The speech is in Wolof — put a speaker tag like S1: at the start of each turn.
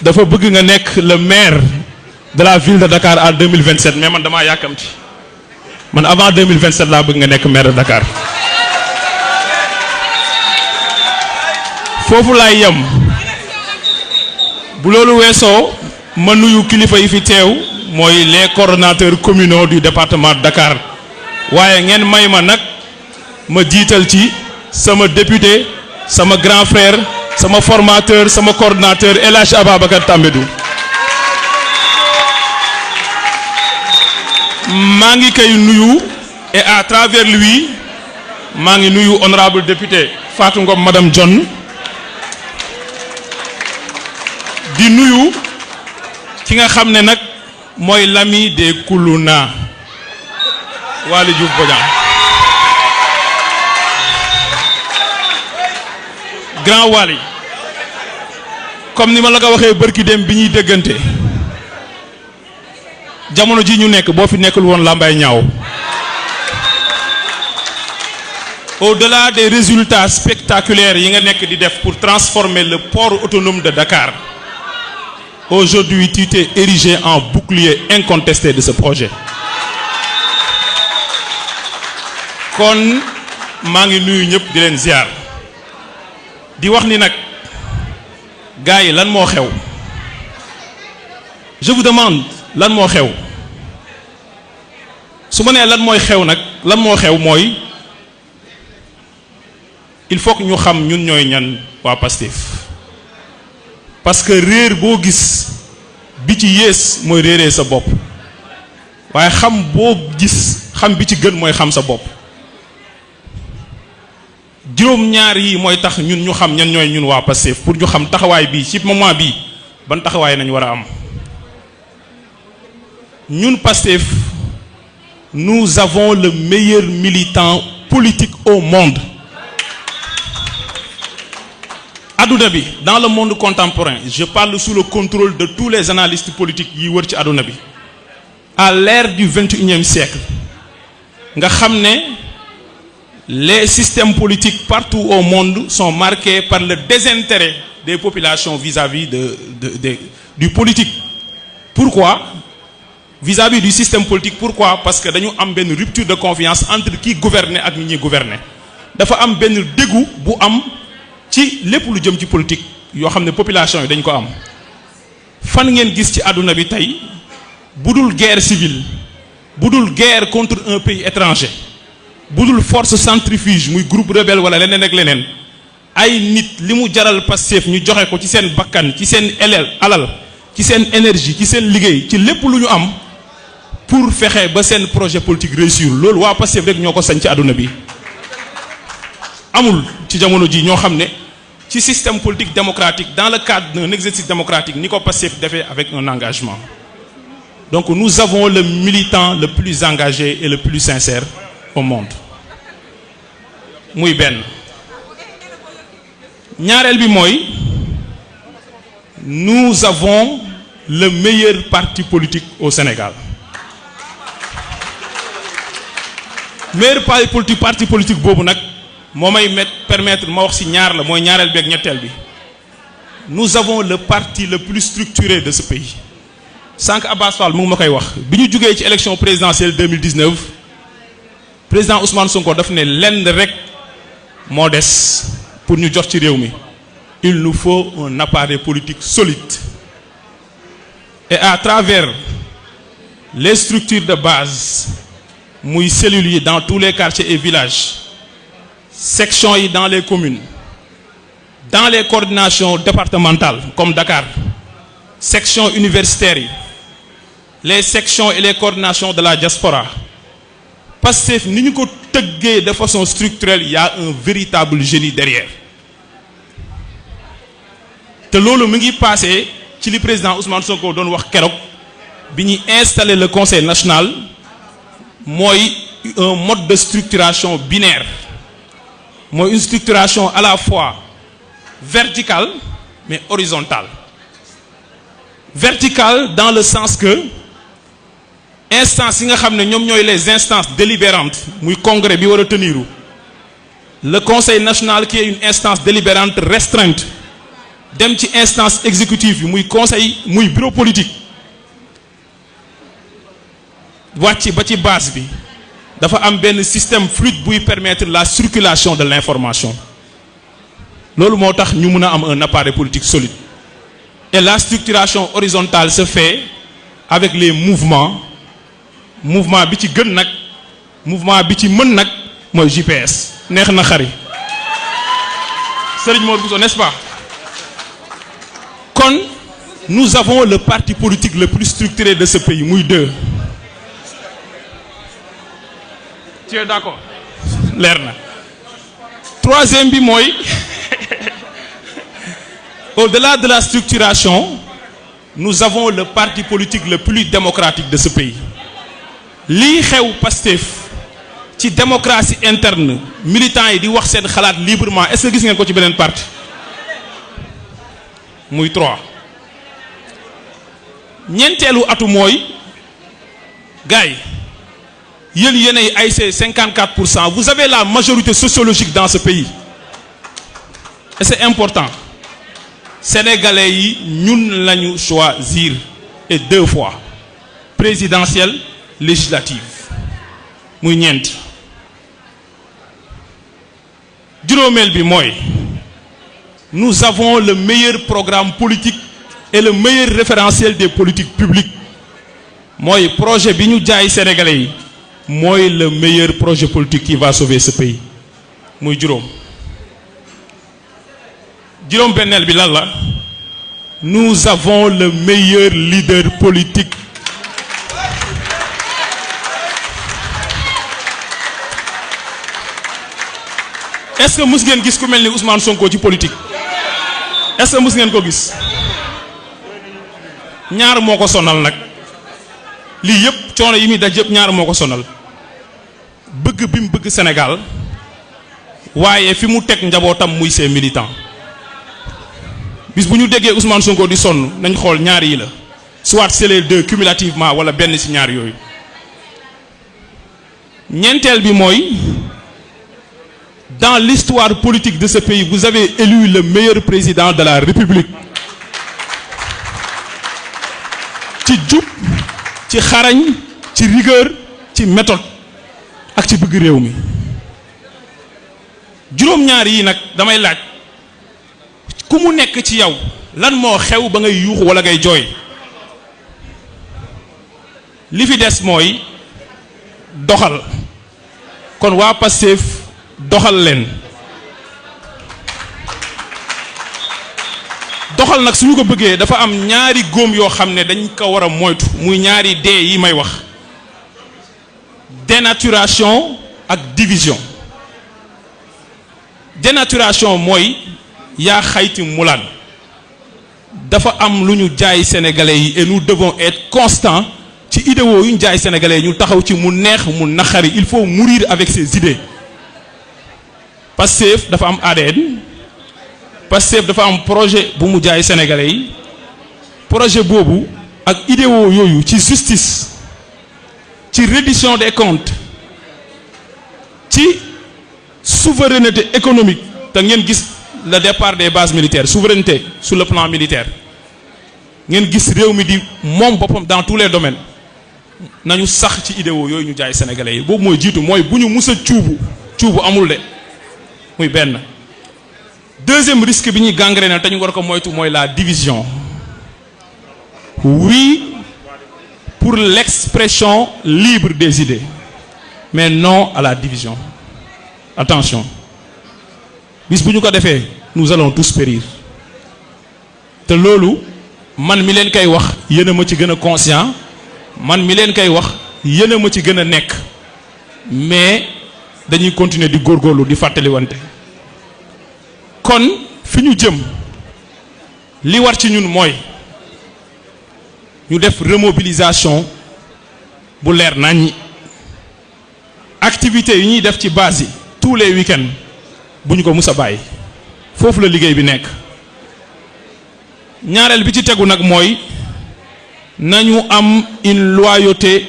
S1: dafa bëgg nga nekk le maire de la ville de Dakar en 2027 mais man damaa yàkkamti man avant 2027 laa bëgg nga nekk maire de Dakar foofu laay yem bu loolu weesoo ma nuyu kilifa yi fi teew mooy les coordonnateurs communaux du département de Dakar waaye ngeen may ma nag ma jiital ci sama député sama grand frère sama formateur sama coordonnateur El Hadj Ababacar Tambédou maa ngi koy nuyu et à travers lui maa ngi nuyu honorable député Fatou Ngom madame John di nuyu ki nga xam ne nag mooy l'ami des Koulouna Waly Diouf Bodian grand Waly comme ni ma la ko waxee bërki dem bi ñuy déggante jamono ji ñu nekk boo fi nekkul woon làmbaay ñaaw au-delà des résultats spectaculaires yi nga nekk di def pour transformer le port autonome de Dakar aujourd'hui tu t'es érigé en bouclier incontesté de ce projet kon maa ngi nuyu ñëpp di leen ziar di wax ni nag gars yi lan moo xew je vous demande lan moo xew su ma nee lan mooy xew nag lan moo xew mooy il faut que ñu xam ñun ñooy ñan waa Pastef parce que réer boo gis bi ci yées mooy réeree sa bopp waaye xam boo gis xam bi ci gën mooy xam sa bopp juróom-ñaar yi mooy tax ñun ñu xam ñan ñooy ñun waa Pastef pour ñu xam taxawaay bii ci moment bii ban taxawaay nañ war a am ñun Pastef nous avons le meilleur militant politique au monde adduna bi dans le monde contemporain je parle sous le contrôle de tous les analystes politiques yi wër ci adduna bi à l'ère du 21e siècle nga xam ne les systèmes politiques partout au monde sont marqués par le désintérêt des populations vis-à-vis du politique. Pourquoi? Vis-à-vis du système politique. Pourquoi? Parce que dañu am benn rupture de confiance entre qui gouverner ak ñi gouverner. Dafa am benn dégoût bu am ci lépp lu jëm ci politique yoo xam ne population yi dañ ko am. Fan ngeen gis ci àdduna bi tey budul guerre civile budul guerre contre un pays étranger budul force centrifuge muy groupe rebelle wala leneen ak leneen ay nit li mu jaral Pastef ñu joxe ko ci seen bakkan ci seen alal ci seen énergie ci seen liggéey ci lépp lu ñu am pour fexe ba seen projet politique réussir loolu waa Pastef rek ñoo ko sañ ci àdduna bi amul ci jamono ji ñoo xam ne ci système politique démocratique dans le cadre d'un exercice démocratique ni ko Pastef defee avec un engagement. Donc nous avons le militant le plus engagé et le plus sincère au monde muy benn ñaareel bi mooy nous avons le meilleur parti politique au Sénégal meilleur parti politique boobu nag moo may permettre ma wax ci ñaar la mooy ñaareel bi ak ñetteel bi nous avons le parti le plus structuré de ce pays sànq Abbas Fall mu ngi ma koy wax bi ñu jugee ci élection présidentielle 2019 président Ousmane Sonko daf ne lenn rek moo des pour ñu jot ci réew mi il nous faut un appareil politique solide et à travers les structures de base muy cellules yi dans tous les quartiers et villages sections yi dans les communes dans les coordinations départementales comme Dakar sections universitaires yi les sections et les coordinations de la diaspora Pastef ni ñu ko tëggee de façon structurelle il y a un véritable génie derrière te loolu mu ngi passé ci li président Ousmane Sonko doon wax keroog bi ñuy installer le conseil national mooy un mode de structuration binaire mooy une structuration à la fois verticale mais horizontale verticale dans le sens que instances yi nga xam ne ñoom ñooy les instances délibérantes muy congrès bi war a teniru le conseil national qui est une instance délibérante restreinte dem ci instance exécutive yi muy conseil muy bureau politique wàcc ba ci base bi dafa am benn système fluide buy permettre la circulation de l'information loolu moo tax ñu mën a am un appareil politique solide et la structuration horizontale se fait avec les mouvement bi ci gën nag mouvement bi ci mën nag mooy JPS neex na xari Serigne Mor Bousso, n'est-ce pas? Kon nous avons le parti politique le plus structuré de ce pays muy 2. Tu es d'accord? Leer na. Troisième bi mooy au-delà de la structuration, nous avons le parti politique le plus démocratique de ce pays. Lii xew Pastef ci démocratie interne militants yi di wax seen xalaat librement est-ce que gis ngeen ko ci beneen parti muy 3 ñeenteelu atu mooy gars yi yéen yéenay ay 54%, vous avez la majorité sociologique dans ce pays et c'est important sénégalais yi ñun lañu choisir et 2 fois présidentielle législative muy ñeent juróomeel bi mooy nous avons le meilleur programme politique et le meilleur référentiel des politiques publiques mooy projet bi ñu jaay sénégalais yi mooy le meilleur projet politique qui va sauver ce pays muy juróom benneel bi lan la nous avons le meilleur leader politique est-ce que mus ngeen gis ku mel ni Ousmane Sonko ci politique est-ce que mus ngeen ko gis ñaar moo ko sonal nag lii yëpp coono yi muy daj yëpp ñaar moo ko sonal bëgg bi mu bëgg Sénégal waaye fi mu teg njabootam muy ses militants bis bu ñu déggee Ousmane Sonko di sonn nañ xool ñaar yi la soit c'est les 2 cumulativement wala benn ci ñaar yooyu ñeenteel bi mooy dans l'histoire politique de ce pays vous avez élu le meilleur président de la République ci jub ci xarañ ci rigueur ci méthode ak ci bëgg réew mi juróom-ñaar yi nag damay laaj ku mu nekk ci yow lan moo xew ba ngay yuuxu wala ngay jooy li fi des mooy doxal kon waa Pastef doxal leen doxal nag suñu ko bëggee dafa am ñaari góom yoo xam ne dañ ko war a moytu muy ñaari dee yi may wax dénaturation ak division dénaturation mooy yaa xayti mulaan dafa am lu ñu jaay sénégalais yi et nous devons être constants ci idéaux yu ñu jaay sénégalais yi ñu taxaw ci mu neex mu naqari il faut mourir avec ces idées Pastef dafa am ADN Pastef dafa am projet bu mu jaay sénégalais yi projet boobu ak idéaux yooyu ci justice ci reddition des comptes ci souveraineté économique te ngeen gis le départ des bases militaires souveraineté sur le plan militaire ngeen gis réew mi di moom boppam dans tous les domaines nañu sax ci idéaux yooyu ñu jaay sénégalais yi boobu mooy jiitu mooy bu ñu mus a cuubu amul de muy benn deuxième risque bi ñuy gangréner te ñu war ko moytu mooy la division oui pour l'expression libre des idées mais non à la division attention bis bu ñu ko defee nous allons tous périr te loolu man mi leen koy wax yéen a ma ci gën a conscient man mi leen koy wax yéen a ma ci gën a nekk mais dañuy continuer di góorgóorlu di fàttaliwante kon fi ñu jëm li war ci ñun mooy ñu def remobilisation bu leer naññi activités yi ñuy def ci base yi tous les week-ends bu ñu ko mus a bàyyi foofu la liggéey bi nekk ñaareel bi ci tegu nag mooy nañu am une loyauté